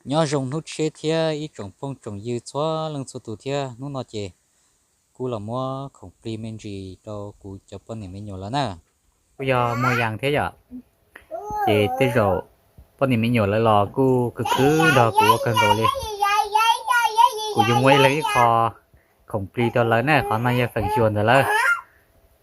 Nyob zoo hnub tshiab thiab ib tsoom phooj tsoom ywg txhua leej txhua tus thiab. Hnub no ces kuv los muab khoom plig me ntsis rau kuv cov poj niam me nyuam lawv na. Kuj yog muag yas thiab yom, ces tej zaum poj niam me nyuam lawv los kuj khwv khwv nrog kuv ua kawg nkaus li. Kuv yuav muab ib leeg ib qho khoom plig rau lawv na, qhov no yog feem xyuam ntawm lawv.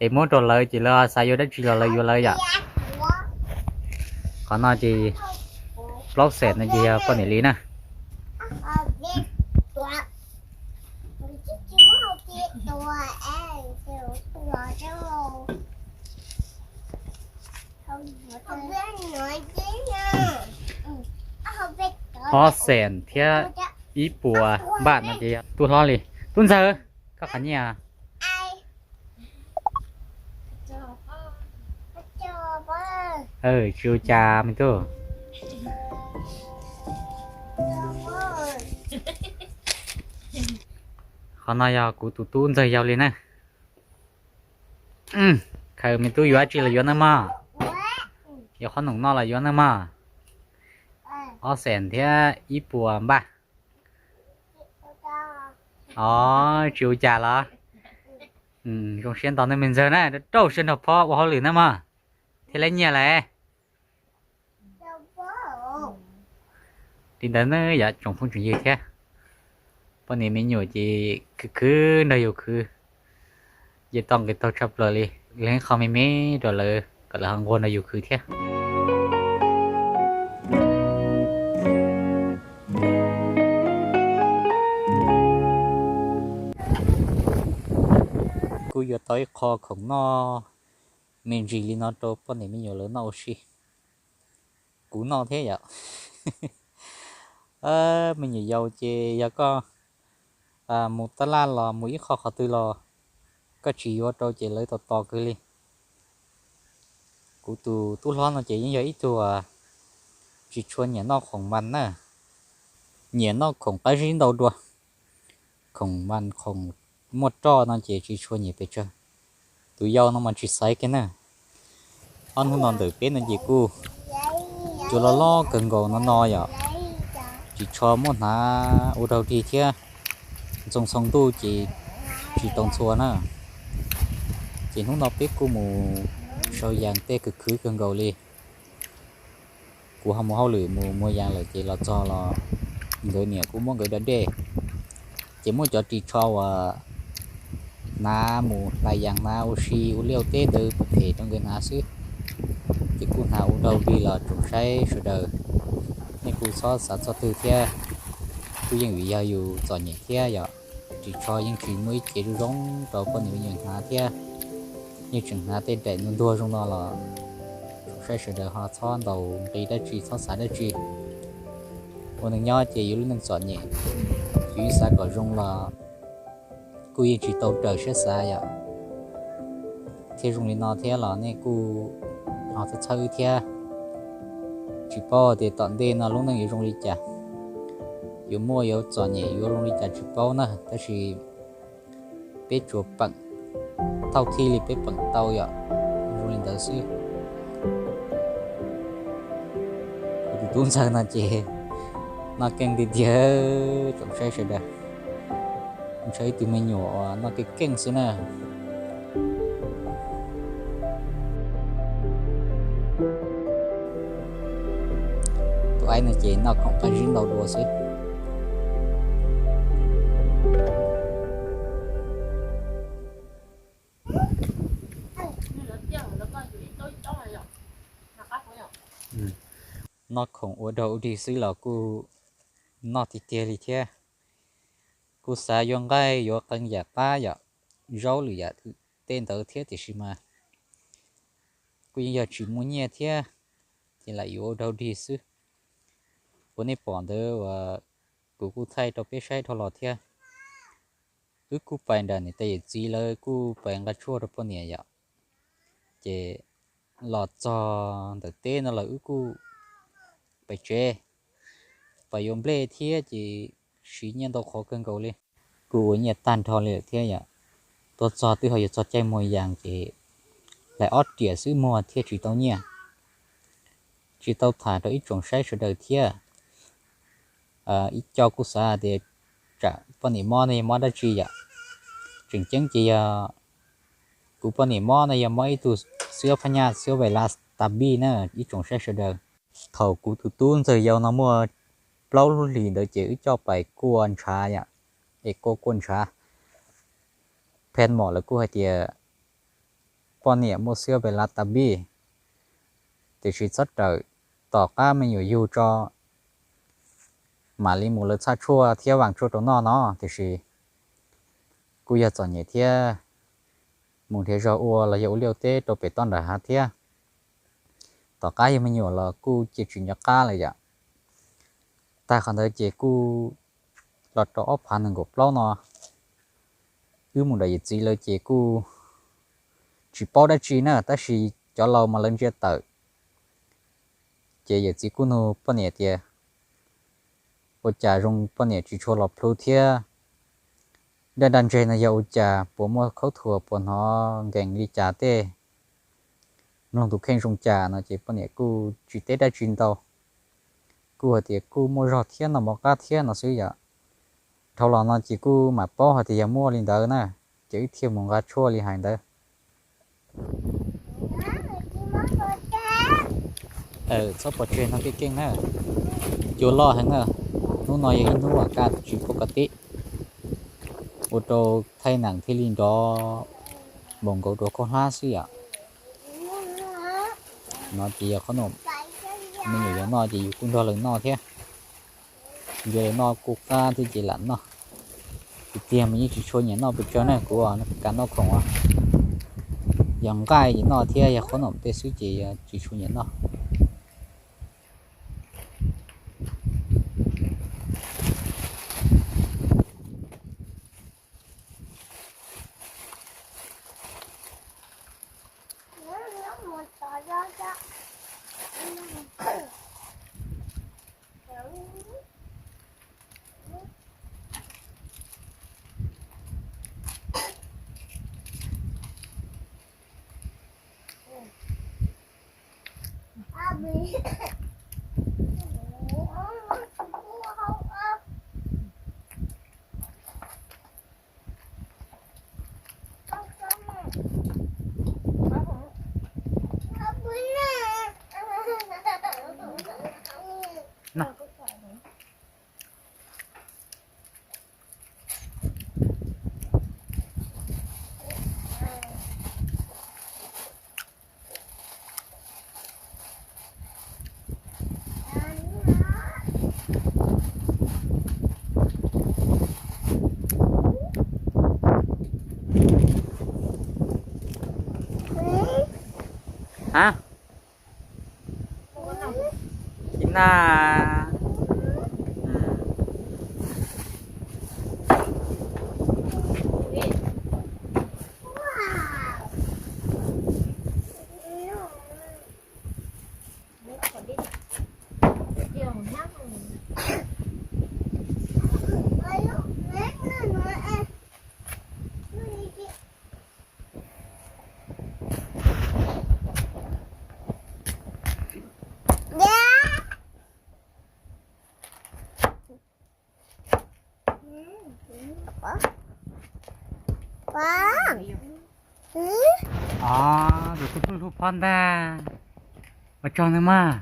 Es muab rau lawv ces lawv xav yuav dab tsi los lawv yuav lawv yom. Qhov no ces plaub xees no ces yog poj niam li na. Ob xees thiab ib puas npaj no ces yog tub hlob li. Tub ntxawg, koj qhov nyiaj. Tsis ua cas me tub. Qhov no yog kuv tus tub ntxawg yau li na. Khaws me tub yuav dab tsi los yuav nawb mog. Yuav qhob noom noj los yuav nawb mog. Ob xees thiab ib puas npaj. Os, tsis ua cas los. Zoo siab ntau nej me ntxawg na, rau siab nrog phob ua hauj lwm na mog, thiaj li nyiaj lawm. Li ntawd ne yom tsoom phooj tsoom ywg thiab. Poj niam me nyuam ces khwv khwv nrog yus khwv, ces tau nqi taug tshaj plaws li. Leej qho me me rau lawv kom lawv ho nquag nrog yus khwv thiab. Kuj yuav tau ib qho khoom noj me ntsis li no rau poj niam me nyuam lawv noj ua si. Kuv noj thiab yom. Me nyuam yaus ces yog koj mus tab laj los mus ib qho qhov twg los koj tsis yuav rau ces lawv tos tos kawg li. Kuv tus tub hlob no ces yeej yog ib tug tsis tshua nyiam noj khoom mas na, nyiam noj khoom qab zib ntau dua. Khoom mas khoom muaj roj no ces tsis tshua nyiam pes tsawg. Tus yau no mas tsis xaiv kiag na. Ob hnub no ntawm peb no ces kuj cua loj loj kawg nkaus no no yom, tsis tshua muaj hnav ua dog dig thiab. Ntxoo txhoo ntuj ces tsis tau ntxhua na. Ces hnub no peb kuj mus sau yas tej khwv khwv kawg nkaus li. Kuv ho mus hauj lwm mus muag yas lawm ces los txog los nkawd niam kuj muab nkawd da dej. Ces muaj cov ris tsho uas hnav mus hlais yas hnav ua si ua liaj ua teb ntawd phem phem rau nkawd hnav xwb. Ces kuj hnav ua dog dig los tsoom saib sawv daws, nej kuj txhob xav txog twg thiab. Kuj yeej vim yog yus txom nyem thiab yom. Ris tsho yeej tsis muaj ib ce zoo zoo rau poj niam me nyuam hnav thiab. Yeej tseem hnav tej daim ntuag ntuag zoo no los tsoom saib sawv daws ho txhob ntaus nqi dab tsi txhob xav dab tsi. Ua neeg nyob ces yus lub neej txom nyem, yus yeej xav kom zoo los kuj yeej tsis tau raws siab xav yom. Thiab zoo li no thiab los nej kuj ho txhawb txhawb wb thiab. Tsis paub tias tom ntej no lub neej yuav zoo li cas. Yuav muaj yuav txom nyem yuav zoo li cas tsis paub na, tab sis peb tsuas peem thauj thij li peb peem tau yom. Zoo li ntawd xwb. Kuv tus tub ntxawg no ces noj keej tiag tiag tsoom saib sawv daws. Ntshaw ib tug me nyuam uas noj keej keej xwb na. Tus aib no ces noj khoom qab zib ntau dua xwb. Noj khoom ua dog ua dig xwb los kuj noj tiag tiag li thiab. Kuj xav yuav nqaij yuav qee yam qab yom, zaub lwm yam tej ntawd thiab tiam sis mas kuj yeej yog tsis muaj nyiaj thiab, ces lam yuav ua dog dig xwb. Ua nej pom ntawd uas kuv kuj thaij rau peb saib dhau los thiab. Wb kuj pais nram niam tais yawm txiv lawv kuj pais nqa tshuaj rau poj niam yom. Ces los txog ntawm teb no lawm wb kuj pais tsev, pais yuav nplej thiab ces siv nyiaj ntau qhov kawg nkaus li. Kuj ua nyiaj tag nrho li lawm thiab yom. Tuaj txog twb ho yuav txog caij muag yas ces hlais ob riam xwb muag thiaj tsis tau nyiaj. Tsis tau tham rau ib tsoom saib sawv daws thiab. Ib co kuj xav hais tias tsam poj niam mob no yog mob dab tsi yom. Tseem ceeb ces yog kuv poj niam mob no yog mob ib tug xwb phab nyaj xwb vais las tas npij na ib tsoom saib sawv daws. Thaum kuv tus tub ntxawg yau no muaj plaub lub hlis ntawd ces wb coj pais kuaj ntshav yom, es kuaj kuaj ntshav, pheej mom lawv kuj hais tias poj niam muaj xwb vais las tas npij, tiam sis txhob rawm, tom qab me nyuam yug tso mam li mus lawv txhaj tshuaj thiab vaam tshuaj rau noj no, tiam sis kuj yog txom nyem thiab, mus nrhiav zog ua los yog ua liaj ua teb rau pem toj nram hav thiab. Tom qab yog me nyuam los kuj cia tsis nco qab lawm yom. Tag qhov ntawd ces kuj los rau ob phav nees nkaum plaub no, wb mus nram yawm txiv lawv ces kuj tsis paub dab tsi na, tab sis cov laus mas lawv ntsia tawm. Ces yawm txiv kuj nug poj niam tias ua cas zoo poj niam tsis tshua los plhu thiab, daj daj ntseg no yog ua cas, puas muaj khaub thuas, puas hnov nkees li cas tej, mloog tus kheej zoo cas no ces poj niam kuj tsis teb dab tsi ntau, kuj hais tias kuj muaj zog thiab no mov qab thiab no xwb yom. Dhau los no ces kuj mam paub hais tias yog muaj li ntawd na, ces wb thiaj mus nqa tshuaj li hais ntawd. Txhob pov tseg no keej keej na, cua loj heev na. Hnub no yog ib hnub uas kaj tsis pub ko tib, ua rau thaij neem thiaj li nrov npaum nkaus dua khaub hlab xwb yom. No ces yog qhob noom me nyuam yuav noj ces yus kuj nrog lawv noj thiab. Nrog lawv noj kuj qab thiab ces lam noj. Tiag tiag mas yeej tsis tshua nyiam noj pes tsawg na, kuv kav noj khoom os. Yog nqaij ces noj thiab, yog qhob noom tej xwb ces tsis tshua nyiam noj. Ha? Ib na. Tus tub hlub hlub phob ntag. Ua tsaug nawb mog.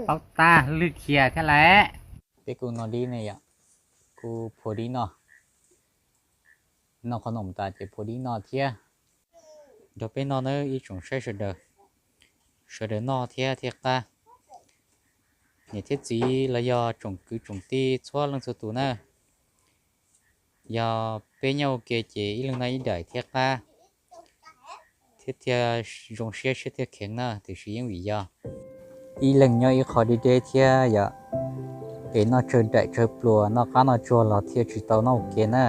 Paub tab lwj khiav thiab lawm. Peb kuj noj dib ne yom, kuj phua dib noj. Noj qhob noom tas ces phua dib noj thiab. Nrog peb noj nawb ib tsoom saib sawv daws. Sawv daws noj thiab thiaj qab. Niam thiab txiv los yog tsoom kwv tsoom tij txhua leej txhua tus na, yog peb nyob ua ke ces ib leeg noj ib daim thiaj qab, thiab thiaj zoo siab siab thiaj kheev na. Tiam sis yeej vim yog ib leeg nyob ib qho deb deb thiab yom, es noj tsawg daim tsawg pluas noj qab noj tsuag los thiaj tsis tau noj ua ke na.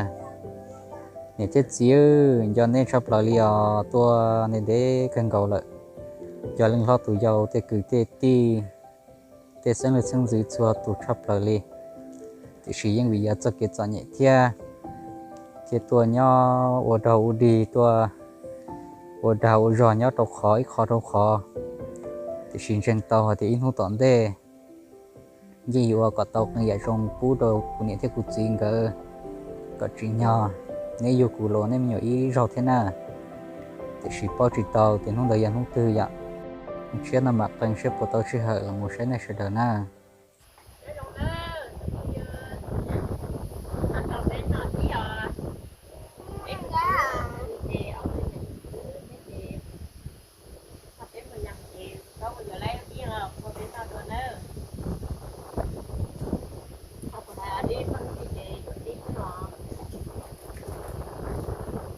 Niam thiab txiv, nco nej tshaj plaws li os, tuaj ntev ntev kawg nkaus lawm. Cov leej hlob tus yau, tej kwv tej tij, tej xeeb leej xeeb ntxwv txhua tus tshaj plaws li. Tiam sis yeej vim yog txoj kev txom nyem thiab, thiaj tuaj nyob ua dog ua dig, tuaj ua dag ua zog nyob rau qhov ib qho rau qhov. Tiam sis ntseeg tau hais tias ib hnub tom ntej Yeej yuav ua kom tau qee yam zoo pub rau kuv niam thiab kuv txiv nkawd kom tsim nyog neb yug kuv los neb me nyuam ib zaug thiab na. Tiam sis paub tsis tau tias hnub ntawd yog hnub twg yom. Tshiab no mam qee seb puas tau sij hawm los mus saib nej sawv daws na.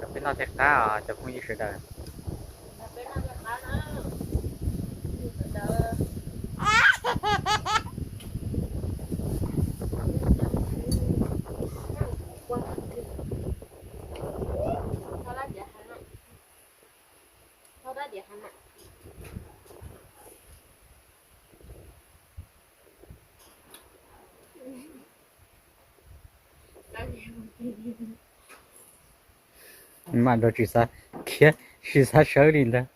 Cov peb noj thiaj qab os cov phooj ywg sawv daws. Mas nrog tsis xav khiav, tsis xav sawv li ntag.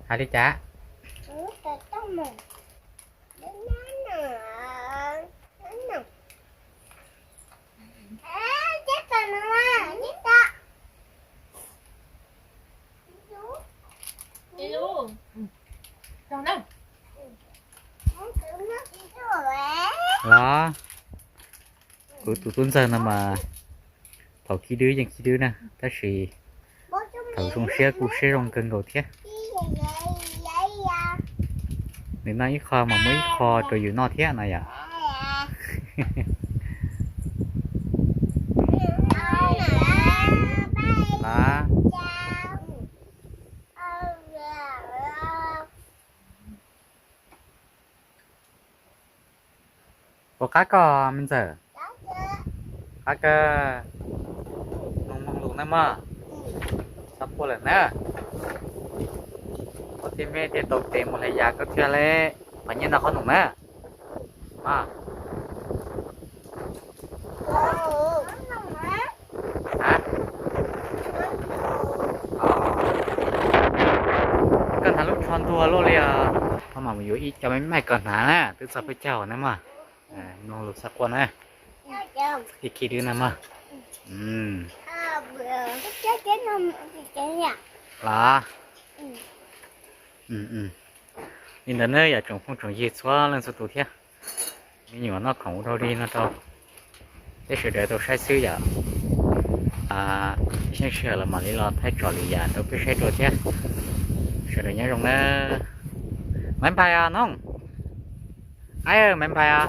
Hais li cas? Los, kuv tus tub ntxawg no mas thaum khib dwb yeej khib dwb na, tab sis thaum zoo siab kuj siab zoo kawg nkaus thiab. Nws noj ib qho mas muaj ib qho rau yus noj thiab no yom. Los, puas qab koj me ntxawm? Qab kawg. Mloog mloog lus na mog. Txhob quaj lawm na. Koj thiaj me thiaj tau tes mus hlais yas koj thiaj li pab nyiaj noj qhob noom na. Koj hnav lub tsho ntuag luaj li os. Koj mam mus yuav ib co me me koj hnav na, twb txog peb caug na mog. Mloog lus txhob quaj na. Ib khib dwb na mog. Los. Li ntawd na yom tsoom phooj tsoom ywg txhua leej txhua tus thiab. Me nyuam noj khoom ua dog dig no rau peb sawv daws tau saib xwb yom. Ib xyoos sij hawm los mam li los thaij tsom lwm yam rau peb saib dua thiab. Sawv daws nyob zoo na. Maiv npais os noog. Aib, maiv npais os.